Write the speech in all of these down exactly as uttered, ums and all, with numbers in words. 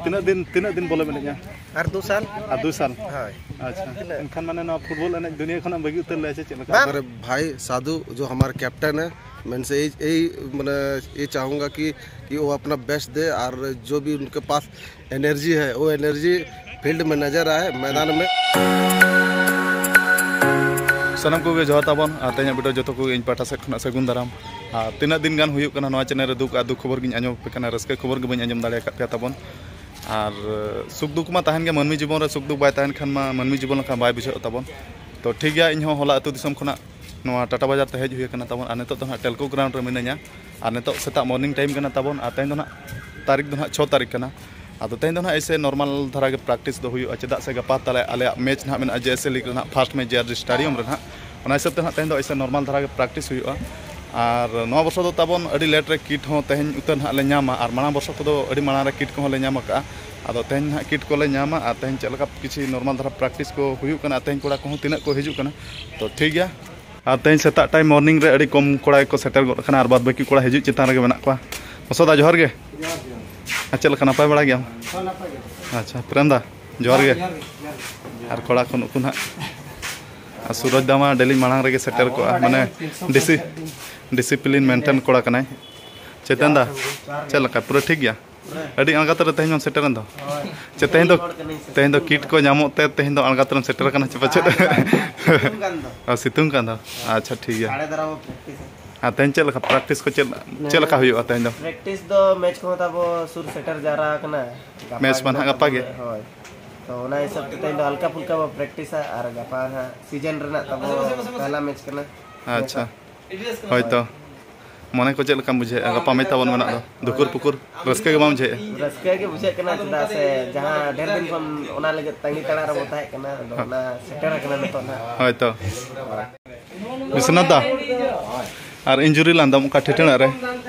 ᱛᱤᱱᱟᱹᱜ ᱫᱤᱱ, ᱛᱤᱱᱟᱹᱜ ᱫᱤᱱ ᱵᱚᱞᱮ ᱢᱮᱱᱮᱡᱼᱟ? ᱟᱨ ᱫᱩ ᱥᱟᱞ᱾ ᱟᱨ ᱫᱩ ᱥᱟᱞ? ᱦᱳᱭ᱾ ᱟᱪᱪᱷᱟ᱾ ᱛᱤᱱᱟᱹᱜ? ᱮᱱᱠᱷᱟᱱ ᱢᱟᱱᱮ ᱱᱚᱣᱟ ᱯᱷᱩᱴᱵᱚᱞ ᱮᱱᱮᱡ ᱫᱩᱱᱤᱭᱟᱹ ᱠᱷᱚᱱᱟᱜ ᱵᱟᱹᱜᱤ ᱩᱛᱟᱹᱨ ᱞᱮᱭᱟ ᱥᱮ ᱪᱮᱫ ᱞᱮᱠᱟ? ᱵᱟᱝ᱾ अरे भाई साधु, जो हमारा कैप्टन है, मैं इनसे यही, यही, मैंने ये चाहूँगा कि, कि वो अपना बेस्ट दे और जो भी उनके पास एनर्जी है, वो एनर्जी फील्ड में नज़र आए, मैदान में। ᱥᱟᱱᱟᱢ ᱠᱚᱜᱮ ᱡᱚᱦᱟᱨ ᱛᱟᱵᱚᱱ, ᱟᱨ ᱛᱮᱦᱮᱧᱟᱜ ᱵᱷᱤᱰᱤᱭᱳ ᱡᱚᱛᱚ ᱠᱚᱜᱮ ᱤᱧ ᱯᱟᱦᱴᱟ ᱥᱮᱫ ᱠᱷᱚᱱᱟᱜ ᱥᱟᱹᱜᱩᱱ ᱫᱟᱨᱟᱢ᱾ ᱟᱨ ᱛᱤᱱᱟᱹᱜ ᱫᱤᱱ ᱜᱟᱱ ᱦᱩᱭᱩᱜ ᱠᱟᱱᱟ ᱱᱚᱣᱟ ᱪᱮᱱᱮᱞ ᱨᱮ ᱫᱩᱠ ᱟᱨ ᱫᱩᱠ ᱠᱷᱚᱵᱚᱨ ᱜᱤᱧ ᱟᱸᱡᱚᱢ ᱟᱯᱮ ᱠᱟᱱᱟ, ᱨᱟᱹᱥᱠᱟᱹ ᱠᱷᱚᱵᱚᱨ ᱜᱮ ᱵᱟᱹᱧ ᱟᱸᱡᱚᱢ ᱫᱟᱲᱮ ᱟᱠᱟᱫ ᱯᱮᱭᱟ ᱛᱟᱵᱚᱱ᱾ ᱟᱨ ᱥᱩᱠ ᱫᱩᱠ ᱢᱟ ᱛᱟᱦᱮᱱ ᱜᱮ, ᱢᱟᱹᱱᱢᱤ ᱡᱤᱵᱚᱱ ᱨᱮ ᱥᱩᱠ ᱫᱩᱠ ᱵᱟᱭ ᱛᱟᱦᱮᱱ ᱠᱷᱟᱱ ᱢᱟ ᱢᱟᱹᱱᱢᱤ ᱡᱤᱵᱚᱱ ᱞᱮᱠᱟ ᱵᱟᱭ ᱵᱩᱡᱷᱟᱹᱜ ᱛᱟᱵᱚᱱ᱾ ᱛᱚ ᱴᱷᱤᱠ ᱜᱮᱭᱟ, ᱤᱧ ᱦᱚᱸ ᱦᱚᱞᱟ ᱟᱹᱛᱩ ᱫᱤᱥᱚᱢ ᱠᱷᱚᱱᱟᱜ ᱱᱚᱣᱟ ᱴᱟᱴᱟ ᱵᱟᱡᱟᱨ ᱛᱮ ᱦᱮᱡ ᱦᱩᱭ ᱟᱠᱟᱱᱟ ᱛᱟᱵᱚᱱ᱾ ᱟᱨ ᱱᱤᱛᱚᱜ ᱫᱚ ᱱᱟᱦᱟᱜ ᱴᱮᱞᱠᱳ ᱜᱨᱟᱣᱩᱱᱰ ᱨᱮ ᱢᱤᱱᱟᱹᱧᱟ᱾ ᱟᱨ ᱱᱤᱛᱚᱜ ᱥᱮᱛᱟᱜ ᱢᱚᱨᱱᱤᱝ ᱴᱟᱭᱤᱢ ᱠᱟᱱᱟ ᱛᱟᱵᱚᱱ᱾ ᱟᱨ ᱛᱮᱦᱮᱧ ᱫᱚ ᱱᱟᱦᱟᱜ ᱛᱟᱹᱨᱤᱠᱷ ᱫᱚ ᱱᱟᱦᱟᱜ ᱪᱷᱚ ᱛᱟᱹᱨᱤᱠᱷ ᱠᱟᱱᱟ᱾ ᱟᱫᱚ ᱛᱮᱦᱮᱧ ᱫᱚ ᱱᱟᱦᱟᱜ ᱮᱭᱥᱮ ᱱᱚᱨᱢᱟᱞ ᱫᱷᱟᱨᱟ ᱜᱮ ᱯᱨᱮᱠᱴᱤᱥ ᱫᱚ ᱦᱩᱭᱩᱜᱼᱟ, ᱪᱮᱫᱟᱜ ᱥᱮ ᱜᱟᱯᱟ ᱛᱟᱞᱮ ᱟᱞᱮᱭᱟᱜ ᱢᱮᱪ ᱱᱟᱦᱟᱜ ᱢᱮᱱᱟᱜᱼᱟ ᱡᱮ ᱮᱥ ᱮ ᱞᱤᱜᱽ ᱨᱮ ᱱᱟᱦᱟᱜ, ᱯᱷᱟᱥᱴ ᱢᱮᱪ ᱡᱮ ᱟᱨ ᱰᱤ ᱥᱴᱮᱰᱤᱭᱟᱢ ᱨᱮ ᱱᱟᱦᱟᱜ᱾ ᱚᱱᱟ ᱦᱤᱥᱟᱹᱵ ᱛᱮ ᱱᱟᱦᱟᱜ ᱛᱮᱦᱮᱧ ᱫᱚ ᱮᱭᱥᱮ ᱱᱚᱨᱢᱟᱞ ᱫᱷᱟᱨᱟ ᱜᱮ ᱯᱨᱮᱠᱴᱤᱥ ᱦᱩᱭᱩᱜᱼᱟ᱾ ᱟᱨ ᱱᱚᱣᱟ ᱵᱚᱨᱥᱚ ᱫᱚ ᱛᱟᱵᱚᱱ ᱟᱹᱰᱤ ᱞᱮᱴ ᱨᱮ ᱠᱤᱴ ᱦᱚᱸ ᱛᱮᱦᱮᱧ ᱩᱛᱟᱹᱨ ᱱᱟᱦᱟᱜ ᱞᱮ ᱧᱟᱢᱟ, ᱟᱨ ᱢᱟᱲᱟᱝ ᱵᱚᱨᱥᱚ ᱠᱚᱫᱚ ᱟᱹᱰᱤ ᱢᱟᱲᱟᱝ ᱨᱮ ᱠᱤᱴ ᱠᱚᱦᱚᱸ ᱞᱮ ᱧᱟᱢ ᱟᱠᱟᱫᱼᱟ᱾ ᱟᱫᱚ ᱛᱮᱦᱮᱧ ᱱᱟᱦᱟᱜ ᱠᱤᱴ ᱠᱚᱞᱮ ᱧᱟᱢᱟ, ᱟᱨ ᱛᱮᱦᱮᱧ ᱪᱮᱫ ᱞᱮᱠᱟ ᱠᱤᱪᱷᱤ ᱱᱚᱨᱢᱟᱞ ᱫᱷᱟᱨᱟ ᱯᱨᱮᱠᱴᱤᱥ ᱠᱚ ᱦᱩᱭᱩᱜ ᱠᱟᱱᱟ, ᱟᱨ ᱛᱮᱦᱮᱧ ᱠᱚᱲᱟ ᱠᱚᱦᱚᱸ ᱛᱤᱱᱟᱹᱜ ᱠᱚ ᱦᱤᱡᱩᱜ ᱠᱟᱱᱟ, ᱛᱚ ᱴᱷᱤᱠ ᱜᱮᱭᱟ᱾ ᱟᱨ ᱛᱮᱦᱮᱧ ᱥᱮᱛᱟᱜ ᱴᱟᱭᱤᱢ ᱢᱚᱨᱱᱤᱝ ᱨᱮ ᱟᱹᱰᱤ ᱠᱚᱢ ᱠᱚᱲᱟ ᱜᱮᱠᱚ ᱥᱮᱴᱮᱨ ᱜᱚᱫ ᱟᱠᱟᱱᱟ, ᱟᱨ ᱵᱟᱫ ᱵᱟᱹᱠᱤ ᱠᱚᱲᱟ ᱦᱤᱡᱩᱜ ᱪᱮᱛᱟᱱ ᱨᱮᱜᱮ ᱢᱮᱱᱟᱜ ᱠᱚᱣᱟ᱾ ᱵᱚᱥᱚ ᱫᱟ, ᱡᱚᱦᱟᱨ ᱜᱮ᱾ ᱟᱨ ᱪᱮᱫ ᱞᱮᱠᱟ, ᱱᱟᱯᱟᱭ ᱵᱟᱲᱟ ᱜᱮᱭᱟᱢ? ᱟᱪᱪᱷᱟ, ᱯᱨᱮᱢ ᱫᱟ, ᱡᱚᱦᱟᱨ ᱜᱮ᱾ ᱟᱨ ᱠᱚᱲᱟ ᱠᱚ ᱱᱩᱠᱩ ᱱᱟᱦᱟᱜ, ᱟᱨ ᱥᱩᱨᱚᱡᱽ ᱫᱟ ᱢᱟ ᱰᱮᱞᱤ ᱢᱟᱲᱟᱝ ᱨᱮᱜᱮ ᱥᱮᱴᱮᱨ ᱠᱚᱜᱼᱟ, ᱢᱟᱱᱮ ᱰᱤᱥᱤ-, ᱰᱤᱥᱤᱯᱞᱤᱱ ᱢᱮᱱᱴᱮᱱ ᱠᱚᱲᱟ ᱠᱟᱱᱟᱭ᱾ ᱪᱮᱛᱚᱱ ᱫᱟ, ᱪᱮᱫ ᱞᱮᱠᱟ, ᱯᱩᱨᱟᱹ ᱴᱷᱤᱠ ᱜᱮᱭᱟ? ᱟᱹᱰᱤ ᱟᱬᱜᱟᱛ ᱨᱮ ᱛᱮᱦᱮᱧ ᱢᱟᱢ ᱥᱮᱴᱮᱨᱮᱱ ᱫᱚ᱾ ᱪᱮ, ᱛᱮᱦᱮᱧ ᱫᱚ, ᱛᱮᱦᱮᱧ ᱫᱚ ᱠᱤᱴ ᱠᱚ ᱧᱟᱢᱚᱜ ᱛᱮ ᱛᱮᱦᱮᱧ ᱫᱚ ᱟᱬᱜᱟᱛ ᱨᱮᱢ ᱥᱮᱴᱮᱨ ᱟᱠᱟᱱᱟ ᱪᱮ ᱯᱟᱪᱮᱫ? ᱥᱤᱛᱩᱝ ᱠᱟᱱ ᱫᱚ᱾ ᱟᱨ ᱥᱤᱛᱩᱝ ᱠᱟᱱ ᱫᱚ᱾ ᱟᱪᱪᱷᱟ, ᱴᱷᱤᱠ ᱜᱮᱭᱟ᱾ ᱟᱲᱮ ᱫᱷᱟᱨᱟ ᱵᱚ ᱯᱨᱮᱠᱴᱤᱥᱟ᱾ ᱟᱨ ᱛᱮᱦᱮᱧ ᱪᱮᱫ ᱞᱮᱠᱟ ᱯᱨᱮᱠᱴᱤᱥ ᱠᱚ, ᱪᱮᱫ, ᱪᱮᱫ ᱞᱮᱠᱟ ᱦᱩᱭᱩᱜᱼᱟ ᱛᱮᱦᱮᱧ ᱫᱚ? ᱯᱨᱮᱠᱴᱤᱥ ᱫᱚ ᱢᱮᱪ ᱠᱚᱦᱚᱸ ᱛᱟᱵᱚ ᱥᱩᱨ ᱥᱮᱴᱮᱨ ᱡᱟᱣᱨᱟ ᱟᱠᱟᱱᱟ᱾ ᱜᱟᱯᱟ ᱢᱮᱪ ᱢᱟ ᱜᱮ ᱱᱟᱦᱟᱜ ᱜᱟᱯᱟ ᱜᱮ᱾ ᱦᱳᱭ᱾ ᱛᱚ ᱚᱱᱟ ᱦᱤᱥᱟᱹᱵ ᱛᱮ ᱛᱮᱦᱮᱧ ᱫᱚ ᱦᱟᱞᱠᱟ ᱯᱷᱩᱞᱠᱟ ᱵᱚ ᱯᱨᱮᱠᱴᱤᱥᱟ, ᱟᱨ ᱜᱟᱯᱟ ᱱᱟᱦᱟᱜ ᱥᱤᱡᱮᱱ ᱨᱮᱱᱟᱜ ᱛᱟᱵᱚ ᱯᱮᱦᱞᱟ ᱢᱮᱪ ᱠᱟᱱᱟ᱾ ᱟᱪᱪᱷᱟ᱾ ᱦᱳᱭ ᱛᱚ᱾ ᱢᱚᱱᱮ ᱠᱚ ᱪᱮᱫ ᱞᱮᱠᱟᱢ ᱵᱩᱡᱷᱟᱹᱣᱮᱫᱼᱟ? ᱜᱟᱯᱟ ᱢᱮᱪ ᱛᱟᱵᱚᱱ ᱢᱮᱱᱟᱜ ᱫᱚ᱾ ᱫᱩᱠᱩᱨ ᱯᱩᱠᱩᱨ, ᱨᱟᱹᱥᱠᱟᱹ ᱜᱮ ᱵᱟᱢ ᱵᱩᱡᱷᱟᱹᱣᱮᱫᱼᱟ? ᱨᱟᱹᱥᱠᱟᱹ ᱜᱮ ᱵᱩᱡᱷᱟᱹᱜ ᱠᱟᱱᱟ, ᱪᱮᱫᱟᱜ ᱥᱮ ᱡᱟᱦᱟᱸ ᱰᱷᱮᱨ ᱫᱤᱱ ᱠᱷᱚᱱ ᱚᱱᱟ ᱞᱟᱹᱜᱤᱫ ᱛᱟᱺᱜᱤ ᱛᱟᱲᱟᱜ ᱨᱮᱵᱚ ᱛᱟᱦᱮᱸ ᱠᱟᱱᱟ, ᱟᱫᱚ ᱚᱱᱟ ᱥᱮᱴᱮᱨ ᱟᱠᱟᱱᱟ ᱱᱤᱛᱚᱜ ᱱᱟᱦᱟᱜ᱾ ᱦᱳᱭ ᱛᱚ᱾ ᱵᱤᱥᱥᱚᱱᱟᱛᱷ ᱫᱟ, ᱟᱨ ᱤᱧ ᱡᱩᱨᱤ ᱞᱟᱸᱫᱟᱢ ᱚᱠᱟ ᱴᱷᱤᱴᱟᱹᱲᱟᱜ ᱨᱮ?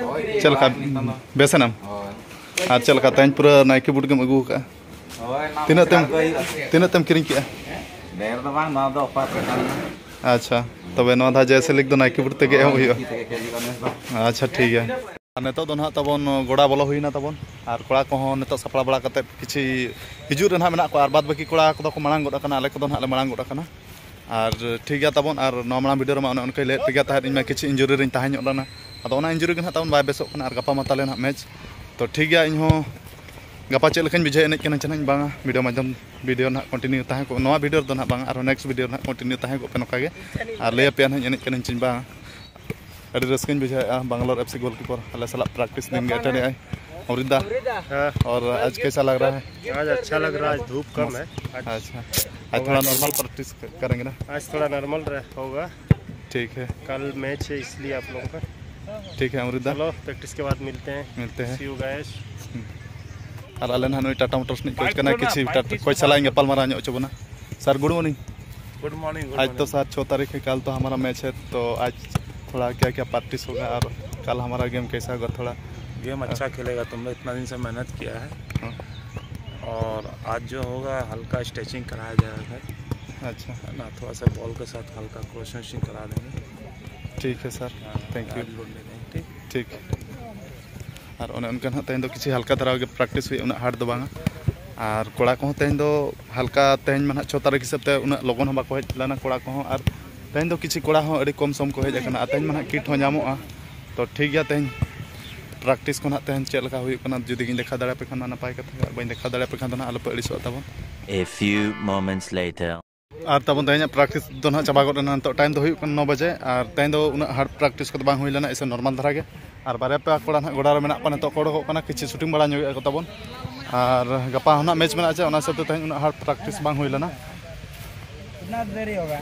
ᱪᱮᱫ ᱞᱮᱠᱟ, ᱵᱮᱥ ᱮᱱᱟᱢ? ᱟᱨ ᱪᱮᱫ ᱞᱮᱠᱟ ᱛᱮᱦᱮᱧ ᱯᱩᱨᱟᱹ ᱱᱟᱭᱠᱮ ᱵᱩᱴ ᱜᱮᱢ ᱟᱹᱜᱩ ᱟᱠᱟᱫᱼᱟ? ᱦᱳᱭ, ᱱᱚᱣᱟ ᱛᱤᱱᱟᱹᱜ ᱛᱮᱢ, ᱥᱮᱴᱮᱨ ᱫᱚ ᱦᱩᱭᱩᱜᱼᱟ᱾ ᱛᱤᱱᱟᱹᱜ ᱛᱮᱢ ᱠᱤᱨᱤᱧ ᱠᱮᱫᱼᱟ? ᱰᱷᱮᱨ ᱫᱚ ᱵᱟᱝ, ᱱᱚᱣᱟ ᱫᱚ ᱚᱯᱷᱟᱨ ᱨᱮ ᱠᱟᱱᱟ᱾ ᱟᱪᱪᱷᱟ, ᱛᱚᱵᱮ ᱱᱚᱣᱟ ᱫᱷᱟᱣ ᱡᱮᱭᱥᱮ ᱞᱤᱜᱽ ᱫᱚ ᱱᱟᱭᱠᱮ ᱵᱩᱴ ᱛᱮᱜᱮ ᱮᱢ ᱦᱩᱭᱩᱜᱼᱟ᱾ ᱱᱟᱭᱠᱮ ᱛᱮᱜᱮ ᱠᱷᱮᱞ ᱦᱩᱭᱩᱜᱼᱟ ᱱᱮᱥ ᱫᱚ᱾ ᱟᱪᱪᱷᱟ, ᱴᱷᱤᱠ ᱜᱮᱭᱟ᱾ ᱟᱨ ᱱᱤᱛᱚᱜ ᱫᱚ ᱱᱟᱦᱟᱜ ᱛᱟᱵᱚᱱ ᱜᱚᱰᱟ ᱵᱚᱞᱚ ᱦᱩᱭᱱᱟ ᱛᱟᱵᱚᱱ, ᱟᱨ ᱠᱚᱲᱟ ᱠᱚᱦᱚᱸ ᱱᱤᱛᱚᱜ ᱥᱟᱯᱲᱟᱣ ᱵᱟᱲᱟ ᱠᱟᱛᱮᱫ ᱠᱤᱪᱷᱤ ᱦᱤᱡᱩᱜ ᱨᱮ ᱱᱟᱦᱟᱜ ᱢᱮᱱᱟᱜ ᱠᱚᱣᱟ, ᱟᱨ ᱵᱟᱫ ᱵᱟᱹᱠᱤ ᱠᱚᱲᱟ ᱠᱚᱫᱚ ᱠᱚ ᱢᱟᱲᱟᱝ ᱜᱚᱫ ᱟᱠᱟᱱᱟ, ᱟᱞᱮ ᱠᱚᱫᱚ ᱱᱟᱦᱟᱜ ᱞᱮ ᱢᱟᱲᱟᱝ ᱜᱚᱫ ᱟᱠᱟᱱᱟ᱾ ᱟᱨ ᱴᱷᱤᱠ ᱜᱮᱭᱟ ᱛᱟᱵᱚᱱ, ᱟᱨ ᱱᱚᱣᱟ ᱢᱟᱲᱟᱝ ᱵᱷᱤᱰᱤᱭᱳ ᱨᱮᱢᱟ ᱚᱱᱮ ᱚᱱᱠᱟᱭ ᱞᱟᱹᱭᱮᱫ ᱯᱮᱜᱮ ᱛᱟᱦᱮᱸᱫ, ᱤᱧ ᱢᱟ ᱠᱤᱪᱷᱤ ᱤᱱᱡᱩᱨᱤ ᱨᱮᱧ ᱛᱟᱦᱮᱸ ᱧᱚᱜ ᱞᱮᱱᱟ, ᱟᱫᱚ ᱚᱱᱟ ᱤᱱᱡᱩᱨᱤ ᱜᱮ ᱱᱟᱦᱟᱜ ᱛᱟᱵᱚᱱ ᱵᱟᱭ ᱵᱮᱥᱚᱜ ᱠᱟᱱᱟ, ᱟᱨ ᱜᱟᱯᱟ ᱢᱟ ᱛᱟᱞᱮ ᱱᱟᱦᱟᱜ ᱢᱮᱪ᱾ ᱛᱚ ᱴᱷᱤᱠ ᱜᱮᱭᱟ, ᱤᱧ ᱦᱚᱸ ᱜᱟᱯᱟ ᱪᱮᱫ ᱞᱮᱠᱟᱧ ᱵᱩᱡᱷᱟᱹᱣ ᱮᱱᱮᱡ ᱠᱟᱱᱟ ᱪᱮ ᱱᱟᱦᱟᱜ ᱤᱧ ᱵᱟᱝᱟ, ᱵᱷᱤᱰᱤᱭᱳ ᱢᱟᱫᱽᱫᱷᱚᱢ ᱵᱷᱤᱰᱤᱭᱳ ᱱᱟᱦᱟᱜ ᱠᱚᱱᱴᱤᱱᱤᱭᱩ ᱛᱟᱦᱮᱸ ᱠᱚᱜ, ᱱᱚᱣᱟ ᱵᱷᱤᱰᱤᱭᱳ ᱨᱮᱫᱚ ᱱᱟᱦᱟᱜ ᱵᱟᱝᱟ, ᱟᱨᱦᱚᱸ ᱱᱮᱠᱥᱴ ᱵᱷᱤᱰᱤᱭᱳ ᱱᱟᱦᱟᱜ ᱠᱚᱱᱴᱤᱱᱤᱭᱩ ᱛᱟᱦᱮᱸ ᱠᱚᱜ ᱯᱮ ᱱᱚᱝᱠᱟ ᱜᱮ, ᱟᱨ ᱞᱟᱹᱭ ᱟᱯᱮᱭᱟ ᱱᱟᱦᱟᱜ ᱤᱧ ᱮᱱᱮᱡ ᱠᱟᱹᱱᱟᱹᱧ ᱪᱮ ᱵᱟᱝᱟ᱾ ᱟᱹᱰᱤ ᱨᱟᱹᱥᱠᱟᱹᱧ ᱵᱩᱡᱷᱟᱹᱣᱮᱫᱼᱟ ᱵᱟᱝᱞᱳᱨ ᱮᱯᱷ ᱥᱤ ᱜᱳᱞᱠᱤᱯᱚᱨ ᱟᱞᱮ ᱥᱟᱞᱟᱜ ᱯᱨᱮᱠᱴᱤᱥ ᱫᱤᱱ ᱜᱮ ᱮᱴᱮᱱᱰ ᱮᱫᱼᱟᱭ᱾ ᱚᱢᱨᱤᱛ ᱫᱟ, ᱦᱮᱸ। और आज कैसा लग रहा है? आज अच्छा लग रहा है, आज धूप कम है। आज अच्छा, आज थोड़ा नॉर्मल प्रैक्टिस करेंगे ना? आज थोड़ा नॉर्मल रह- होगा। ठीक है। कल मैच है इसलिए आप लोगों का। ठीक है अमृता। चलो प्रैक्टिस के बाद मिलते हैं। मिलते हैं। See you guys। ᱟᱨ ᱟᱞᱮ ᱱᱟᱦᱟᱜ ᱱᱩᱭ ᱴᱟᱴᱟ ᱢᱳᱴᱚᱨᱥ ᱨᱤᱱᱤᱡ ᱠᱳᱪ ᱠᱟᱱᱟ, ᱠᱤᱪᱷᱤ ᱴᱟᱴᱟ ᱠᱳᱪ ᱥᱟᱞᱟᱜ ᱤᱧ ᱜᱟᱯᱟᱞ ᱢᱟᱨᱟᱣ ᱧᱚᱜ ᱦᱚᱪᱚ ᱵᱚᱱᱟ᱾ Sir good morning. Good morning. आज तो सर छः तारीख है, कल तो हमारा मैच है, तो आज थोड़ा क्या क्या प्रैक्टिस होगा और कल हमारा गेम कैसा होगा थोड़ा। गेम अच्छा खेलेगा, तुमने इतना दिन से मेहनत किया है। हाँ। और आज जो होगा हल्का स्ट्रेचिंग कराया जाएगा, अच्छा। है ना, थोड़ा सा बॉल के साथ हल्का क्रॉसिंग करा देंगे। ठीक है सर, हाँ, थैंक यू। लोड ले देंगे, ठीक। ठीक। ᱟᱨ ᱚᱱᱮ ᱚᱱᱠᱟ ᱱᱟᱦᱟᱜ ᱛᱮᱦᱮᱧ ᱫᱚ ᱠᱤᱪᱷᱤ ᱦᱟᱞᱠᱟ ᱫᱷᱟᱨᱟ ᱜᱮ ᱯᱨᱮᱠᱴᱤᱥ ᱦᱩᱭᱩᱜᱼᱟ, ᱩᱱᱟᱹᱜ ᱦᱟᱨᱰ ᱫᱚ ᱵᱟᱝᱟ᱾ ᱟᱨ ᱠᱚᱲᱟ ᱠᱚᱦᱚᱸ ᱛᱮᱦᱮᱧ ᱫᱚ ᱦᱟᱞᱠᱟ, ᱛᱮᱦᱮᱧ ᱢᱟ ᱱᱟᱦᱟᱜ ᱪᱷᱚ ᱛᱟᱹᱨᱤᱠᱷ ᱦᱤᱥᱟᱹᱵ ᱛᱮ ᱩᱱᱟᱹᱜ ᱞᱚᱜᱚᱱ ᱦᱚᱸ ᱵᱟᱠᱚ ᱦᱮᱡ ᱞᱮᱱᱟ ᱠᱚᱲᱟ ᱠᱚᱦᱚᱸ, ᱟᱨ ᱛᱮᱦᱮᱧ ᱫᱚ ᱠᱤᱪᱷᱤ ᱠᱚᱲᱟ ᱦᱚᱸ ᱟᱹᱰᱤ ᱠᱚᱢ ᱥᱚᱢ ᱠᱚ ᱦᱮᱡ ᱟᱠᱟᱱᱟ, ᱟᱨ ᱛᱮᱦᱮᱧ ᱢᱟ ᱱᱟᱦᱟᱜ ᱠᱤᱴ ᱦᱚᱸ ᱧᱟᱢᱚᱜᱼᱟ᱾ ᱛᱚ ᱴᱷᱤᱠ ᱜᱮᱭᱟ, ᱛᱮᱦᱮᱧ ᱯᱨᱮᱠᱴᱤᱥ ᱠᱚ ᱱᱟᱦᱟᱜ ᱛᱮᱦᱮᱧ ᱪᱮᱫ ᱞᱮᱠᱟ ᱦᱩᱭᱩᱜ ᱠᱟᱱᱟ, ᱡᱩᱫᱤ ᱜᱤᱧ ᱫᱮᱠᱷᱟᱣ ᱫᱟᱲᱮᱭᱟᱯᱮ ᱠᱷᱟᱱ ᱢᱟ ᱱᱟᱯᱟᱭ ᱠᱟᱛᱷᱟ, ᱟᱨ ᱵᱟᱹᱧ ᱫᱮᱠᱷᱟᱣ ᱫᱟᱲᱮᱭᱟᱯᱮ ᱠᱷᱟᱱ ᱫᱚ ᱱᱟᱦᱟᱜ ᱟᱞᱚᱯᱮ ᱟᱹᱲᱤᱥᱚᱜᱼᱟ ᱛᱟᱵᱚᱱ᱾ A few moments later. ᱟᱨ ᱛᱟᱵᱚᱱ ᱛᱮᱦᱮᱧᱟᱜ ᱯᱨᱮᱠᱴᱤᱥ ᱫᱚ ᱱᱟᱦᱟᱜ ᱪᱟᱵᱟ ᱜᱚᱫ ᱮᱱᱟ, ᱱᱤᱛᱚᱜ ᱴᱟᱭᱤᱢ ᱫᱚ ᱦᱩᱭᱩᱜ ᱠᱟᱱᱟ ᱱᱚ ᱵᱟᱡᱮ, ᱟᱨ ᱛᱮᱦᱮᱧ ᱫᱚ ᱩᱱᱟᱹᱜ ᱦᱟᱨᱰ ᱯᱨᱮᱠᱴᱤᱥ ᱠᱚᱫᱚ ᱵᱟᱝ ᱦᱩᱭ ᱞᱮᱱᱟ, ᱮᱭᱥᱮ ᱱᱚᱨᱢᱟᱞ ᱫᱷᱟᱨᱟ ᱜᱮ᱾ ᱟᱨ ᱵᱟᱨᱭᱟ ᱯᱮᱭᱟ ᱠᱚᱲᱟ ᱱᱟᱦᱟᱜ ᱜᱚᱰᱟ ᱨᱮ ᱢᱮᱱᱟᱜ ᱠᱚᱣᱟ, ᱱᱤᱛᱚᱜ ᱠᱚ ᱚᱰᱚᱠᱚᱜ ᱠᱟᱱᱟ, ᱠᱤᱪᱷᱤ ᱥᱩᱴᱤᱝ ᱵᱟᱲᱟ ᱧᱚᱜᱮᱜᱼᱟ ᱠᱚ ᱛᱟᱵᱚᱱ᱾ ᱟᱨ ᱜᱟᱯᱟ ᱦᱚᱸ ᱱᱟᱦᱟᱜ ᱢᱮᱪ ᱢᱮᱱᱟᱜᱼᱟ ᱪᱮ, ᱚᱱᱟ ᱦᱤᱥᱟᱹᱵ ᱛᱮ ᱛᱮᱦᱮᱧ ᱩᱱᱟᱹᱜ ᱦᱟᱨᱰ ᱯᱨᱮᱠᱴᱤᱥ ᱵᱟᱝ ᱦᱩᱭ ᱞᱮᱱᱟ᱾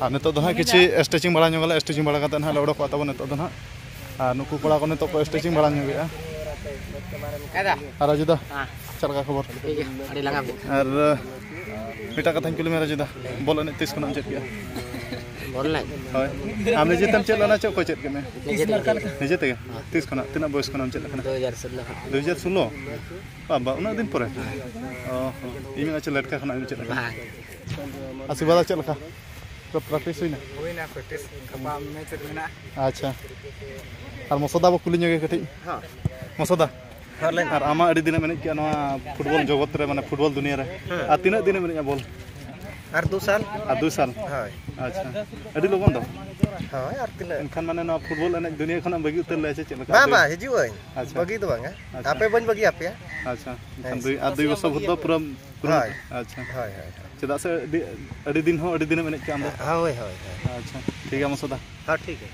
ᱟᱨ ᱱᱤᱛᱚᱜ ᱫᱚ ᱱᱟᱦᱟᱜ ᱠᱤᱪᱷᱤ ᱥᱴᱨᱮᱪᱤᱝ ᱵᱟᱲᱟ ᱧᱚᱜ ᱟᱞᱮ, ᱥᱴᱨᱮᱪᱤᱝ ᱵᱟᱲᱟ ᱠᱟᱛᱮ ᱱᱟᱦᱟᱜ ᱞᱮ ᱚᱰᱚᱠᱚᱜᱼᱟ ᱛᱟᱵᱚᱱ ᱱᱤᱛᱚᱜ ᱫᱚ ᱱᱟᱦᱟᱜ᱾ ᱟᱨ ᱱᱩᱠᱩ ᱠᱚᱲᱟ ᱠᱚ ᱱᱤᱛᱚᱜ ᱠᱚ ᱥᱴᱨᱮᱪᱤᱝ ᱵᱟᱲᱟ ᱧᱚᱜᱮᱜᱼᱟ᱾ ᱟᱨ ᱨᱟᱡᱩ ᱫᱟ, ᱦᱮᱸ᱾ ᱪᱮᱫ ᱞᱮᱠᱟ ᱠᱷᱚᱵᱚᱨ? ᱴᱷᱤᱠ ᱜᱮᱭᱟ, ᱟᱹᱰᱤ ᱞᱟᱸᱜᱟ ᱵᱩᱡᱷᱟᱹᱜ ᱠᱟᱱᱟ᱾ ᱟᱨ ᱢᱤᱫᱴᱟᱝ ᱠᱟᱛᱷᱟᱧ ᱠᱩᱞᱤ ᱢᱮᱭᱟ ᱨᱟᱡᱩ ᱫᱟ, ᱵᱚᱞ ᱮᱱᱮᱡ ᱛᱤᱥ ᱠᱷᱚᱱᱟᱜ ᱮᱢ ᱪᱮᱫ ᱠᱮᱜᱼᱟ? ᱵᱚᱞ ᱮᱱᱮᱡ? ᱦᱳᱭ᱾ ᱟᱢ ᱱᱤᱡᱮ ᱛᱮᱢ ᱪᱮᱫ ᱞᱮᱱᱟ ᱪᱮ ᱚᱠᱚᱭ ᱪᱮᱫ ᱠᱮᱫ ᱢᱮᱭᱟ? ᱱᱤᱡᱮ ᱛᱮᱜᱮ᱾ ᱱᱤᱡᱮ ᱛᱮᱜᱮ? ᱛᱤᱥ ᱠᱷᱚᱱᱟᱜ? ᱛᱤᱱᱟᱹᱜ ᱵᱚᱭᱚᱥ ᱠᱷᱚᱱᱟᱜ ᱮᱢ ᱪᱮᱫ ᱟᱠᱟᱱᱟ? ᱫᱩ ᱦᱟᱡᱟᱨ ᱥᱳᱞᱞᱳ ᱠᱷᱚᱱ᱾ ᱫᱩ ᱦᱟᱡᱟᱨ ᱥᱳᱞᱞᱳ? ᱵᱟᱵᱟ, ᱩᱱᱟᱹᱜ ᱫᱤᱱ ᱯᱚᱨᱮ? ᱦᱮᱸ᱾ ᱚ ᱦᱚᱸ᱾ ᱤᱧ ᱢᱮᱱᱟ ᱪᱮᱫ ᱞᱮᱴᱠᱟ ᱠᱷᱚᱱᱟᱜ ᱮᱢ ᱪᱮᱫ ᱟᱠᱟᱱᱟ? ᱵᱟᱝ᱾ ᱟᱨ ᱥᱤᱵᱟ ᱫᱟ ᱪᱮᱫ ᱞᱮᱠᱟ? ᱯᱨᱮᱠᱴᱤᱥ ᱦᱩᱭᱱᱟ? ᱦᱩᱭᱱᱟ ᱯᱨᱮᱠᱴᱤᱥ, ᱜᱟᱯᱟ ᱢᱮᱪ ᱨᱮ ᱢᱮᱱᱟᱜᱼᱟ᱾ ᱟᱪᱪᱷᱟ, ᱟᱨ ᱢᱚᱥᱚᱫᱟ ᱵᱚ ᱠᱩᱞᱤ ᱧᱚᱜᱮ ᱠᱟᱹᱴᱤᱡ᱾ ᱦᱮᱸ᱾ ᱢᱚᱥᱚᱫᱟ, ᱦᱮᱸ, ᱞᱟᱹᱭ ᱢᱮ᱾ ᱟᱨ ᱟᱢᱟᱜ ᱟᱹᱰᱤ ᱫᱤᱱᱮᱢ ᱮᱱᱮᱡ ᱠᱮᱜᱼᱟ ᱱᱚᱣᱟ ᱯᱷᱩᱴᱵᱚᱞ ᱡᱚᱜᱚᱛ ᱨᱮ, ᱢᱟᱱᱮ ᱯᱷᱩᱴᱵᱚᱞ ᱫᱩᱱᱤᱭᱟᱹ ᱨᱮ? ᱦᱮᱸ᱾ ᱟᱨ ᱛᱤᱱᱟᱹᱜ ᱫᱤᱱᱮᱢ ᱮᱱᱮᱡᱼᱟ ᱵᱚᱞ? ᱟᱨ ᱫᱩ ᱥᱟᱞ᱾ ᱟᱨ ᱫᱩ ᱥᱟᱞ? ᱦᱳᱭ᱾ ᱟᱪᱪᱷᱟ, ᱟᱹᱰᱤ ᱞᱚᱜᱚᱱ ᱫᱚ᱾ ᱦᱳᱭ, ᱟᱨ ᱛᱤᱱᱟᱹᱜ? ᱮᱱᱠᱷᱟᱱ ᱢᱟᱱᱮ ᱱᱚᱣᱟ ᱯᱷᱩᱴᱵᱚᱞ ᱮᱱᱮᱡ ᱫᱩᱱᱤᱭᱟᱹ ᱠᱷᱚᱱᱟᱜ ᱮᱢ ᱵᱟᱹᱜᱤ ᱩᱛᱟᱹᱨ ᱞᱮᱫᱼᱟ ᱥᱮ ᱪᱮᱫ ᱞᱮᱠᱟ? ᱵᱟᱝ, ᱵᱟᱝ, ᱦᱤᱡᱩᱜ ᱟᱹᱧ᱾ ᱟᱪᱪᱷᱟ᱾ ᱵᱟᱹᱜᱤ ᱫᱚ ᱵᱟᱝᱟ᱾ ᱟᱪᱪᱷᱟ᱾ ᱟᱯᱮ ᱵᱟᱹᱧ ᱵᱟᱹᱜᱤ ᱟᱯᱮᱭᱟ᱾ ᱟᱪᱪᱷᱟ, ᱮᱱᱠᱷᱟᱱ ᱦᱮᱸ᱾ ᱫᱩᱭ, ᱟᱨ ᱫᱩᱭ ᱵᱚᱪᱷᱚᱨ ᱵᱷᱳᱨ ᱫᱚ ᱯᱩᱨᱟᱹ ᱠᱩᱨᱩᱢᱩᱴᱩ᱾ ᱦᱳᱭ᱾ ᱟᱪᱪᱷᱟ᱾ ᱦᱳᱭ, ᱦᱳᱭ, ᱦᱳᱭ᱾ ᱪᱮᱫᱟᱜ ᱥᱮ ᱟᱹᱰᱤ, ᱟᱹᱰᱤ ᱫᱤᱱ ᱦᱚᱸ ᱟᱹᱰᱤ ᱫᱤᱱᱮᱢ ᱮᱱᱮᱡ ᱠᱮᱜᱼᱟ ᱟᱢ ᱫᱚ᱾ ᱦᱳᱭ, ᱦᱳᱭ, ᱦᱳᱭ᱾ ᱟᱪᱪᱷᱟ, ᱴᱷᱤᱠ ᱜᱮᱭᱟ ᱢᱚᱥᱚᱫᱟ᱾ ᱦᱮᱸ, ᱴᱷᱤᱠ ᱜᱮᱭᱟ᱾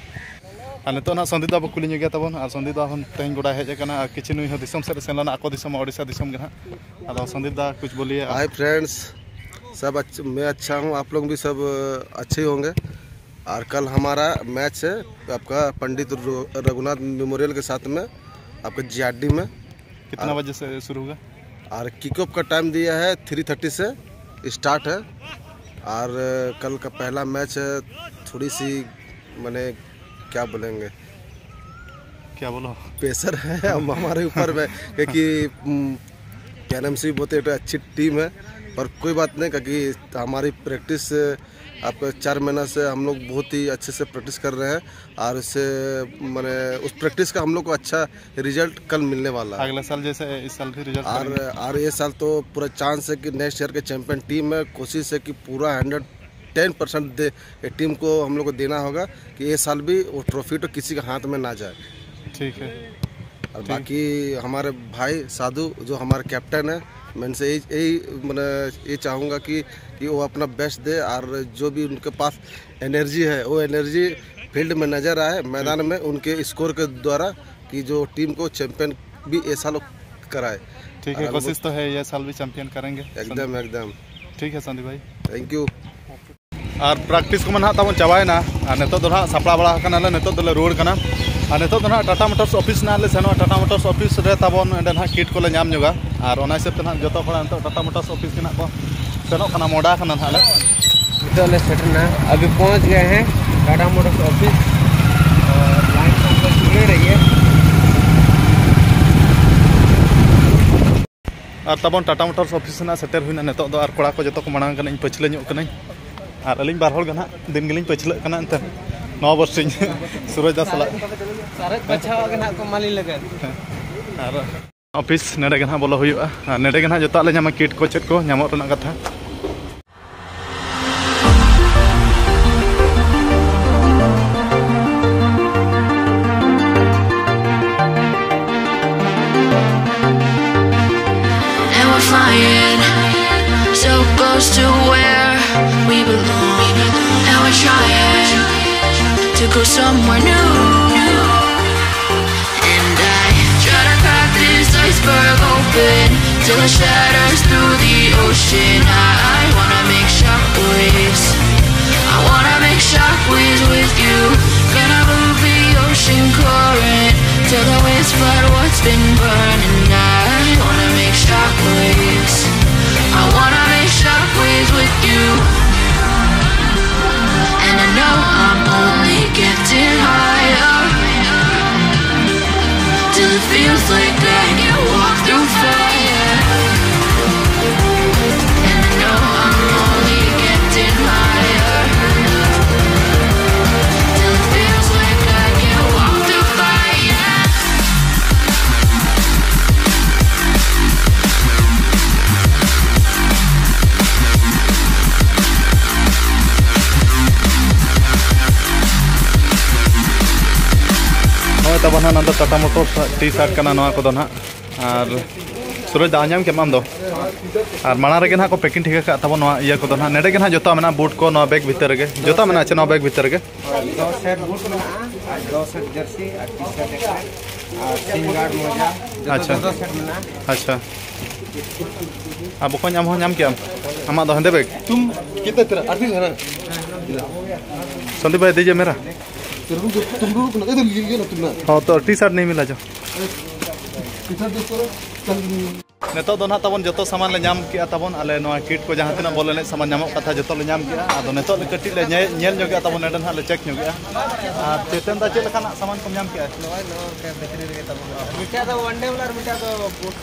ᱟᱨ ᱱᱤᱛᱚᱜ ᱱᱟᱦᱟᱜ ᱥᱚᱱᱫᱤᱯ ᱫᱟ ᱵᱚ ᱠᱩᱞᱤ ᱧᱚᱜᱮᱭᱟ ᱛᱟᱵᱚᱱ, ᱟᱨ ᱥᱚᱱᱫᱤᱯ ᱫᱟ ᱦᱚᱸ ᱛᱮᱦᱮᱧ ᱜᱚᱰᱟᱭ ᱦᱮᱡ ᱟᱠᱟᱱᱟ, ᱟᱨ ᱠᱤᱪᱷᱩ ᱱᱩᱭ ᱦᱚᱸ ᱫᱤᱥᱚᱢ ᱥᱮᱫ ᱮ ᱥᱮᱱ ᱞᱮᱱᱟ, ᱟᱠᱚ ᱫᱤᱥᱚᱢ ᱳᱰᱤᱥᱟ ᱫᱤᱥᱚᱢ ᱜᱮ ᱱᱟᱦᱟᱜ᱾ ᱟᱫᱚ ᱥᱚᱱᱫᱤᱯ ᱫᱟ ᱠᱩᱪ ᱵᱚᱞᱤᱭᱮ ᱟᱯ᱾ हाय फ्रेंड्स, सब अच्छ-, मैं अच्छा हूँ, आप लोग भी सब अच्छे ही होंगे। और कल हमारा मैच है आपका पंडित रघु-, रघुनाथ मेमोरियल के साथ में, आपका जीआरडी में। कितना और बजे से शुरू होगा? और किक ऑफ का टाइम दिया है थ्री थर्टी से स्टार्ट है। और कल का पहला मैच है, थोड़ी सी, मैंने, क्या बोलेंगे, क्या बोलो? प्रेशर है हम हमारे ऊपर में, क्योंकि, हम्म, केएनएमसी बहुत ही एक अच्छी टीम है, पर कोई बात नहीं, क्योंकि हमारी प्रैक्टिस, आपका चार महीना से हम लोग बहुत ही अच्छे से प्रैक्टिस कर रहे हैं, और उससे, मैंने, उस प्रैक्टिस का हम लोग को अच्छा रिजल्ट कल मिलने वाला है। अगले साल जैसे इस साल भी रिजल्ट और, करेंगे। और ये साल तो पूरा चांस है कि नेक्स्ट ईयर के चैंपियन टीम है, कोशिश है कि पूरा हंड्रेड टेन परसेंट दे, ये टीम को हम लोग को देना होगा कि ये साल भी वो ट्रॉफी तो किसी के हाथ में ना जाए। ठीक है। और ठीक। बाकी हमारे भाई साधु जो हमारे कैप्टन है, मैं इनसे यही, यही, मैंने ये चाहूँगा कि, कि वो अपना बेस्ट दे, और जो भी उनके पास एनर्जी है, वो एनर्जी फील्ड में नज़र आए, मैदान में, उनके स्कोर के द्वारा, कि जो टीम को चैंपियन भी ये साल कराए। ठीक है, और हम कोशिश तो है, ये साल भी चैंपियन करेंगे। एकदम, एकदम। ठीक है संदीप भाई। Thank you. ᱟᱨ ᱯᱨᱮᱠᱴᱤᱥ ᱠᱚᱢᱟ ᱱᱟᱦᱟᱜ ᱛᱟᱵᱚᱱ ᱪᱟᱵᱟᱭᱮᱱᱟ, ᱟᱨ ᱱᱤᱛᱚᱜ ᱫᱚ ᱱᱟᱦᱟᱜ ᱥᱟᱯᱲᱟᱣ ᱵᱟᱲᱟ ᱟᱠᱟᱱᱟᱞᱮ, ᱱᱤᱛᱚᱜ ᱫᱚᱞᱮ ᱨᱩᱣᱟᱹᱲ ᱠᱟᱱᱟ᱾ ᱟᱨ ᱱᱤᱛᱚᱜ ᱫᱚ ᱱᱟᱦᱟᱜ ᱴᱟᱴᱟ ᱢᱳᱴᱚᱨᱥ ᱚᱯᱷᱤᱥ ᱱᱟᱦᱟᱜ ᱞᱮ ᱥᱮᱱᱚᱜᱼᱟ, ᱴᱟᱴᱟ ᱢᱳᱴᱚᱨᱥ ᱚᱯᱷᱤᱥ ᱨᱮ ᱛᱟᱵᱚᱱ ᱚᱸᱰᱮ ᱱᱟᱦᱟᱜ ᱠᱤᱴ ᱠᱚᱞᱮ ᱧᱟᱢ ᱧᱚᱜᱟ᱾ ᱟᱨ ᱚᱱᱟ ᱦᱤᱥᱟᱹᱵ ᱛᱮ ᱱᱟᱦᱟᱜ ᱡᱚᱛᱚ ᱦᱚᱲ ᱱᱤᱛᱚᱜ ᱴᱟᱴᱟ ᱢᱳᱴᱚᱨᱥ ᱚᱯᱷᱤᱥ ᱜᱮ ᱱᱟᱦᱟᱜ ᱠᱚ ᱥᱮᱱᱚᱜ ᱠᱟᱱᱟ, ᱢᱚᱰᱟ ᱠᱟᱱᱟ ᱱᱟᱦᱟᱜ ᱞᱮ᱾ ᱱᱤᱛᱚᱜ ᱞᱮ ᱥᱮᱴᱮᱨᱱᱟ, ᱟᱵᱤ ᱯᱚᱦᱚᱸᱪ ᱜᱮ ᱦᱮᱸ ᱴᱟᱴᱟ ᱢᱳᱴᱚᱨᱥ ᱚᱯᱷᱤᱥ᱾ ᱟᱨ ᱞᱟᱭᱤᱱ ᱠᱚ ᱥᱩᱱᱮ ᱨᱮᱜᱮ᱾ ᱟᱨ ᱛᱟᱵᱚᱱ ᱴᱟᱴᱟ ᱢᱳᱴᱚᱨᱥ ᱚᱯᱷᱤᱥ ᱨᱮᱱᱟᱜ ᱥᱮᱴᱮᱨ ᱦᱩᱭᱱᱟ ᱱᱤᱛᱚᱜ ᱫᱚ, ᱟᱨ ᱠᱚᱲᱟ ᱠᱚ ᱡᱚᱛᱚ ᱠᱚ ᱢᱟᱲᱟᱝ ᱠᱟᱱᱟ, ᱤᱧ ᱯᱟᱹᱪᱷᱞᱟᱹ ᱧᱚᱜ ᱠᱟᱹᱱᱟᱹᱧ᱾ ᱟᱨ ᱟᱹᱞᱤᱧ ᱵᱟᱨ ᱦᱚᱲ ᱜᱮ ᱱᱟᱦᱟᱜ ᱫᱤᱱ ᱜᱮᱞᱤᱧ ᱯᱟᱹᱪᱷᱞᱟᱹᱜ ᱠᱟᱱᱟ ᱮᱱᱛᱮ, ᱱᱚᱣᱟ ᱵᱚᱨᱥᱤᱧ ᱥᱩᱨᱚᱡᱽ ᱫᱟ ᱥᱟᱞᱟᱜ᱾ ᱥᱟᱨᱮᱡ ᱯᱟᱪᱷᱟᱣᱟᱜ ᱜᱮ ᱱᱟᱦᱟᱜ ᱠᱚ ᱮᱢᱟᱞᱤᱧ ᱞᱟᱹᱜᱤᱫ᱾ ᱟᱨ ᱚᱯᱷᱤᱥ ᱱᱚᱰᱮ ᱜᱮ ᱱᱟᱦᱟᱜ ᱵᱚᱞᱚ ᱦᱩᱭᱩᱜᱼᱟ, ᱟᱨ ᱱᱚᱰᱮ ᱜᱮ ᱱᱟᱦᱟᱜ ᱡᱚᱛᱚᱣᱟᱜ ᱞᱮ ᱧᱟᱢᱟ, ᱠᱤᱴ ᱠᱚ ᱪᱮᱫ ᱠᱚ ᱧᱟᱢᱚᱜ ᱨᱮᱱᱟᱜ ᱠᱟᱛᱷᱟ᱾ And we're flying so close to where we belong. And we're trying to go somewhere new. And I try to crack this iceberg open till it shatters through the ocean. I wanna make shockwaves. I wanna make shockwaves with you. Gonna move the ocean current till the waves flood what's been burning. I wanna make shockwaves. I wanna make shockwaves with you. And I know I'm only getting higher till it feels like I can walk through fire. And I know I'm only getting higher till it feels like I can walk through fire. ᱱᱚᱜᱼᱚᱭ ᱛᱟᱵᱚᱱ ᱦᱟᱸᱜ, ᱱᱚᱣᱟ ᱫᱚ Tata motors T shirt ᱠᱟᱱᱟ ᱱᱚᱣᱟ ᱠᱚᱫᱚ ᱱᱟᱦᱟᱜ᱾ ᱟᱨ ᱥᱩᱨᱚᱡᱽ ᱫᱟ, ᱧᱟᱢ ᱠᱮᱫ ᱟᱢ ᱫᱚ? ᱟᱨ ᱢᱟᱲᱟᱝ ᱨᱮᱜᱮ ᱱᱟᱦᱟᱜ ᱠᱚ ᱯᱮᱠᱤᱝ ᱴᱷᱤᱠ ᱟᱠᱟᱫ ᱛᱟᱵᱚᱱ ᱱᱚᱣᱟ ᱤᱭᱟᱹ ᱠᱚᱫᱚ ᱱᱟᱦᱟᱜ᱾ ᱱᱚᱰᱮ ᱜᱮ ᱱᱟᱦᱟᱜ ᱡᱚᱛᱚ ᱢᱮᱱᱟᱜᱼᱟ, ᱵᱩᱴ ᱠᱚ ᱱᱚᱣᱟ ᱵᱮᱜᱽ ᱵᱷᱤᱛᱟᱹᱨ ᱨᱮᱜᱮ, ᱡᱚᱛᱚ ᱢᱮᱱᱟᱜᱼᱟ ᱪᱮ ᱱᱚᱣᱟ ᱵᱮᱜᱽ ᱵᱷᱤᱛᱟᱹᱨ ᱨᱮᱜᱮ? ᱫᱚᱥ ᱥᱮᱴ ᱵᱩᱴ ᱢᱮᱱᱟᱜᱼᱟ, ᱟᱨ ᱫᱚᱥ ᱥᱮᱴ ᱡᱟᱹᱨᱥᱤ, ᱟᱨ ᱴᱤ ᱥᱟᱨᱴ ᱮᱠ ᱥᱮᱴ, ᱟᱨ ᱥᱤᱱ ᱜᱟᱨᱰ ᱢᱚᱡᱟ, ᱡᱚᱛᱚ ᱟᱪᱪᱷᱟ᱾ ᱫᱚᱥ ᱥᱮᱴ ᱢᱮᱱᱟᱜᱼᱟ᱾ ᱟᱪᱪᱷᱟ᱾ ᱟᱨ ᱵᱚᱠᱚᱧ, ᱟᱢ ᱦᱚᱸ ᱧᱟᱢ ᱠᱮᱜ ᱟᱢ? ᱟᱢᱟᱜ ᱫᱚ ᱦᱮᱸᱫᱮ ᱵᱮᱜᱽ? तुम कितना तेरा अभी है ना? संदीप भाई, दीजिए मेरा। तेरे को तुम लोग ना, इधर ये, ये ना तुम ना। हाँ, तो टी शर्ट नहीं मिला जो। टी शर्ट देखो, चल। ᱱᱤᱛᱚᱜ ᱫᱚ ᱱᱟᱦᱟᱜ ᱛᱟᱵᱚᱱ ᱡᱚᱛᱚ ᱥᱟᱢᱟᱱ ᱞᱮ ᱧᱟᱢ ᱠᱮᱜᱼᱟ ᱛᱟᱵᱚᱱ, ᱟᱞᱮ ᱱᱚᱣᱟ ᱠᱤᱴ ᱠᱚ ᱡᱟᱦᱟᱸ ᱛᱤᱱᱟᱹᱜ ᱵᱚᱞ ᱮᱱᱮᱡ ᱥᱟᱢᱟᱱ ᱧᱟᱢᱚᱜ ᱠᱟᱛᱷᱟ ᱡᱚᱛᱚ ᱞᱮ ᱧᱟᱢ ᱠᱮᱜᱼᱟ᱾ ᱟᱫᱚ ᱱᱤᱛᱚᱜ ᱞᱮ ᱠᱟᱹᱴᱤᱡ ᱞᱮ ᱧᱮ-, ᱧᱮᱞ ᱧᱚᱜᱮᱜᱼᱟ ᱛᱟᱵᱚᱱ, ᱱᱚᱰᱮ ᱱᱟᱦᱟᱜ ᱞᱮ ᱪᱮᱠ ᱧᱚᱜᱮᱜᱼᱟ᱾ ᱟᱨ ᱪᱮᱛᱚᱱ ᱫᱟ, ᱪᱮᱫ ᱞᱮᱠᱟᱱᱟᱜ ᱥᱟᱢᱟᱱ ᱠᱚᱢ ᱧᱟᱢ ᱠᱮᱜᱼᱟ? ᱱᱚᱜᱼᱚᱭ ᱱᱚᱣᱟ ᱵᱷᱤᱛᱨᱤ ᱨᱮᱜᱮ ᱛᱟᱵᱚᱱ᱾ ᱢᱤᱫᱴᱟᱝ ᱫᱚ ᱚᱣᱟᱱ ᱰᱮ ᱵᱚᱞ ᱟᱨ ᱢᱤᱫᱴᱟᱝ ᱫᱚ ᱵᱩᱴ᱾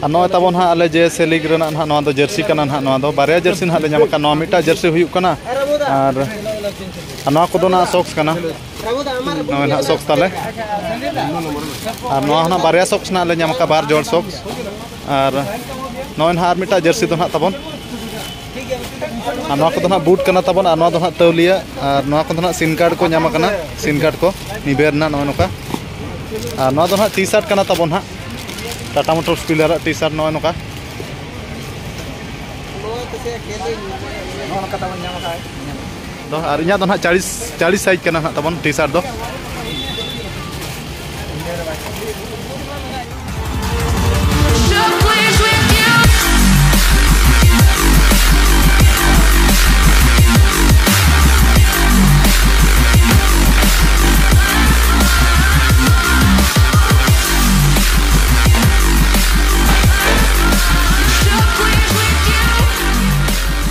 ᱟᱨ ᱱᱚᱜᱼᱚᱭ ᱛᱟᱵᱚᱱ ᱦᱟᱸᱜ ᱟᱞᱮ ᱡᱮ ᱥᱮ ᱞᱤᱜᱽ ᱨᱮᱱᱟᱜ ᱱᱟᱦᱟᱜ ᱱᱚᱣᱟ ᱫᱚ ᱡᱟᱹᱨᱥᱤ ᱠᱟᱱᱟ ᱱᱟᱦᱟᱜ᱾ ᱱᱚᱣᱟ ᱫᱚ ᱵᱟᱨᱭᱟ ᱡᱟᱹᱨᱥᱤ ᱱᱟᱦᱟᱜ ᱞᱮ ᱧᱟᱢ ᱟᱠᱟᱫ᱾ ᱱᱚᱣᱟ ᱢᱤᱫᱴᱟᱜ ᱡᱟᱹᱨᱥᱤ ᱦᱩᱭᱩᱜ ᱠᱟᱱᱟ ᱟᱨ, ᱟᱨ ᱱᱚᱣᱟ ᱠᱚᱫᱚ ᱱᱟᱦᱟᱜ ᱥᱚᱠᱥ ᱠᱟᱱᱟ᱾ ᱱᱚᱜᱼᱚᱭ ᱱᱟᱦᱟᱜ ᱥᱚᱠᱥ ᱛᱟᱞᱮ᱾ ᱟᱨ ᱱᱚᱣᱟ ᱦᱚᱸ ᱱᱟᱦᱟᱜ ᱵᱟᱨᱭᱟ ᱥᱚᱠᱥ ᱱᱟᱦᱟᱜ ᱞᱮ ᱧᱟᱢ ᱟᱠᱟᱫ, ᱵᱟᱨ ᱡᱚᱲ ᱥᱚᱠᱥ᱾ ᱟᱨ ᱱᱚᱜᱼᱚᱭ ᱱᱟᱦᱟᱜ ᱟᱨ ᱢᱤᱫᱴᱟᱜ ᱡᱟᱹᱨᱥᱤ ᱫᱚ ᱱᱟᱦᱟᱜ ᱛᱟᱵᱚᱱ᱾ ᱟᱨ ᱱᱚᱣᱟ ᱠᱚᱫᱚ ᱱᱟᱦᱟᱜ ᱵᱩᱴ ᱠᱟᱱᱟ ᱛᱟᱵᱚᱱ, ᱟᱨ ᱱᱚᱣᱟ ᱫᱚ ᱱᱟᱦᱟᱜ ᱛᱟᱹᱣᱞᱤᱭᱟᱹ, ᱟᱨ ᱱᱚᱣᱟ ᱠᱚᱫᱚ ᱱᱟᱦᱟᱜ ᱥᱤᱱ ᱠᱟᱨᱰ ᱠᱚ ᱧᱟᱢ ᱟᱠᱟᱱᱟ, ᱥᱤᱱ ᱠᱟᱨᱰ ᱠᱚ ᱱᱤᱵᱮᱨ ᱨᱮᱱᱟᱜ ᱱᱚᱜᱼᱚᱭ ᱱᱚᱝᱠᱟ᱾ ᱟᱨ ᱱᱚᱣᱟ ᱫᱚ ᱱᱟᱦᱟᱜ ᱴᱤ ᱥᱟᱨᱴ ᱠᱟᱱᱟ ᱛᱟᱵᱚᱱ ᱱᱟᱦᱟᱜ, ᱴᱟᱴᱟ ᱢᱳᱴᱚᱨᱥ ᱯᱤᱞᱟᱨᱟᱜ ᱴᱤ ᱥᱟᱨᱴ ᱱᱚᱜᱼᱚᱭ ᱱᱚᱝᱠᱟ᱾ ᱱᱚᱜᱼᱚ ᱱᱚᱝᱠᱟ ᱛᱟᱵᱚᱱ ᱧᱟᱢ ᱟᱠᱟᱫ᱾ ᱫᱚ ᱟᱨ ᱤᱧᱟᱹᱜ ᱫᱚ ᱱᱟᱦᱟᱜ ᱪᱟᱞᱤᱥ, ᱪᱟᱞᱤᱥ ᱥᱟᱭᱤᱡ ᱠᱟᱱᱟ ᱱᱟᱦᱟᱜ ᱛᱟᱵᱚᱱ ᱴᱤ ᱥᱟᱨᱴ ᱫᱚ᱾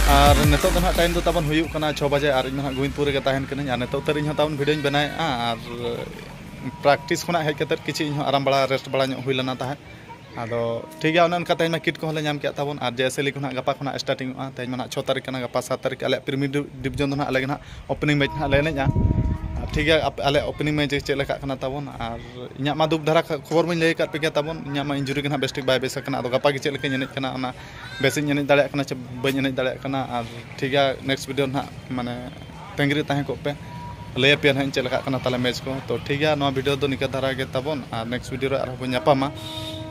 ᱟᱨ ᱱᱤᱛᱚᱜ ᱫᱚ ᱱᱟᱦᱟᱜ ᱴᱟᱭᱤᱢ ᱫᱚ ᱛᱟᱵᱚᱱ ᱦᱩᱭᱩᱜ ᱠᱟᱱᱟ ᱪᱷᱚ ᱵᱟᱡᱮ, ᱟᱨ ᱤᱧ ᱢᱟ ᱱᱟᱦᱟᱜ ᱜᱳᱵᱤᱱᱫᱯᱩᱨ ᱨᱮᱜᱮ ᱛᱟᱦᱮᱱ ᱠᱟᱹᱱᱟᱹᱧ᱾ ᱟᱨ ᱱᱤᱛᱚᱜ ᱩᱛᱟᱹᱨ ᱤᱧ ᱦᱚᱸ ᱛᱟᱵᱚᱱ ᱵᱷᱤᱰᱤᱭᱳᱧ ᱵᱮᱱᱟᱣᱮᱫᱼᱟ, ᱟᱨ ᱯᱨᱮᱠᱴᱤᱥ ᱠᱷᱚᱱᱟᱜ ᱦᱮᱡ ᱠᱟᱛᱮᱫ ᱠᱤᱪᱷᱩ ᱤᱧ ᱦᱚᱸ ᱟᱨᱟᱢ ᱵᱟᱲᱟ, ᱨᱮᱥᱴ ᱵᱟᱲᱟ ᱧᱚᱜ ᱦᱩᱭ ᱞᱮᱱᱟ ᱛᱟᱦᱮᱸᱫ᱾ ᱟᱫᱚ ᱴᱷᱤᱠ ᱜᱮᱭᱟ, ᱚᱱᱮ ᱚᱱᱠᱟ ᱛᱮᱦᱮᱧ ᱢᱟ ᱠᱤᱴ ᱠᱚᱦᱚᱸ ᱞᱮ ᱧᱟᱢ ᱠᱮᱫ ᱛᱟᱵᱚᱱ, ᱟᱨ ᱡᱮ ᱮᱥ ᱮ ᱞᱤᱜᱽ ᱠᱷᱚᱱᱟᱜ ᱜᱟᱯᱟ ᱠᱷᱚᱱᱟᱜ ᱥᱴᱟᱨᱴᱤᱝ ᱚᱜᱼᱟ᱾ ᱛᱮᱦᱮᱧ ᱢᱟ ᱱᱟᱦᱟᱜ ᱪᱷᱚ ᱛᱟᱹᱨᱤᱠᱷ ᱠᱟᱱᱟ, ᱜᱟᱯᱟ ᱥᱟᱛ ᱛᱟᱹᱨᱤᱠᱷ ᱟᱞᱮᱭᱟᱜ ᱯᱨᱤᱢᱤᱭᱟᱨ ᱰᱤᱵᱷᱤᱡᱚᱱ ᱫᱚ ᱱᱟᱦᱟᱜ ᱟᱞᱮ ᱜᱮ ᱱᱟᱦᱟᱜ ᱳᱯᱮᱱᱤᱝ ᱢᱮᱪ ᱱᱟᱦᱟᱜ ᱞᱮ ᱮᱱᱮᱡᱼᱟ᱾ ᱟᱨ ᱴᱷᱤᱠ ᱜᱮᱭᱟ, ᱟᱯᱮ, ᱟᱞᱮᱭᱟᱜ ᱳᱯᱮᱱᱤᱝ ᱢᱮᱪ ᱪᱮᱫ ᱞᱮᱠᱟᱜ ᱠᱟᱱᱟ ᱛᱟᱵᱚᱱ, ᱟᱨ ᱤᱧᱟᱹᱜ ᱢᱟ ᱫᱩᱠ ᱫᱷᱟᱨᱟ ᱠᱷᱚᱵᱚᱨ ᱢᱟᱧ ᱞᱟᱹᱭ ᱟᱠᱟᱫ ᱯᱮ ᱜᱮᱭᱟ ᱛᱟᱵᱚᱱ, ᱤᱧᱟᱹᱜ ᱢᱟ ᱤᱱᱡᱩᱨᱤ ᱜᱮ ᱱᱟᱦᱟᱜ ᱵᱮᱥ ᱴᱷᱤᱠ ᱵᱟᱭ ᱵᱮᱥ ᱟᱠᱟᱱᱟ᱾ ᱟᱫᱚ ᱜᱟᱯᱟ ᱜᱮ ᱪᱮᱫ ᱞᱮᱠᱟᱧ ᱮᱱᱮᱡ ᱠᱟᱱᱟ, ᱚᱱᱟ ᱵᱮᱥᱤᱧ ᱮᱱᱮᱡ ᱫᱟᱲᱮᱭᱟᱜ ᱠᱟᱱᱟ ᱪᱮ ᱵᱟᱹᱧ ᱮᱱᱮᱡ ᱫᱟᱲᱮᱭᱟᱜ ᱠᱟᱱᱟ᱾ ᱟᱨ ᱴᱷᱤᱠ ᱜᱮᱭᱟ, ᱱᱮᱠᱥᱴ ᱵᱷᱤᱰᱤᱭᱳ ᱱᱟᱦᱟᱜ ᱢᱟᱱᱮ ᱛᱟᱺᱜᱤ ᱨᱮ ᱛᱟᱦᱮᱸ ᱠᱚᱜ ᱯᱮ, ᱞᱟᱹᱭ ᱟᱯᱮᱭᱟ ᱱᱟᱦᱟᱜ ᱤᱧ ᱪᱮᱫ ᱞᱮᱠᱟᱜ ᱠᱟᱱᱟ ᱛᱟᱦᱞᱮ ᱢᱮᱪ ᱠᱚ᱾ ᱛᱚ ᱴᱷᱤᱠ ᱜᱮᱭᱟ, ᱱᱚᱣᱟ ᱵᱷᱤᱰᱤᱭᱳ ᱫᱚ ᱱᱤᱝᱠᱟᱹ ᱫᱷᱟᱨᱟ ᱜᱮ ᱛᱟᱵᱚᱱ, ᱟᱨ ᱱᱮᱠᱥᱴ ᱵᱷᱤᱰᱤᱭᱳ ᱨᱮ ᱟᱨᱦᱚᱸ ᱵᱚᱱ ᱧᱟᱯᱟᱢᱟ᱾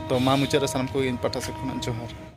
ᱛᱚ ᱢᱟ ᱢᱩᱪᱟᱹᱫ ᱨᱮ ᱥᱟᱱᱟᱢ ᱠᱚᱜᱮ ᱤᱧ ᱯᱟᱦᱴᱟ ᱥᱮᱫ ᱠᱷᱚᱱᱟᱜ ᱡᱚᱦᱟᱨ᱾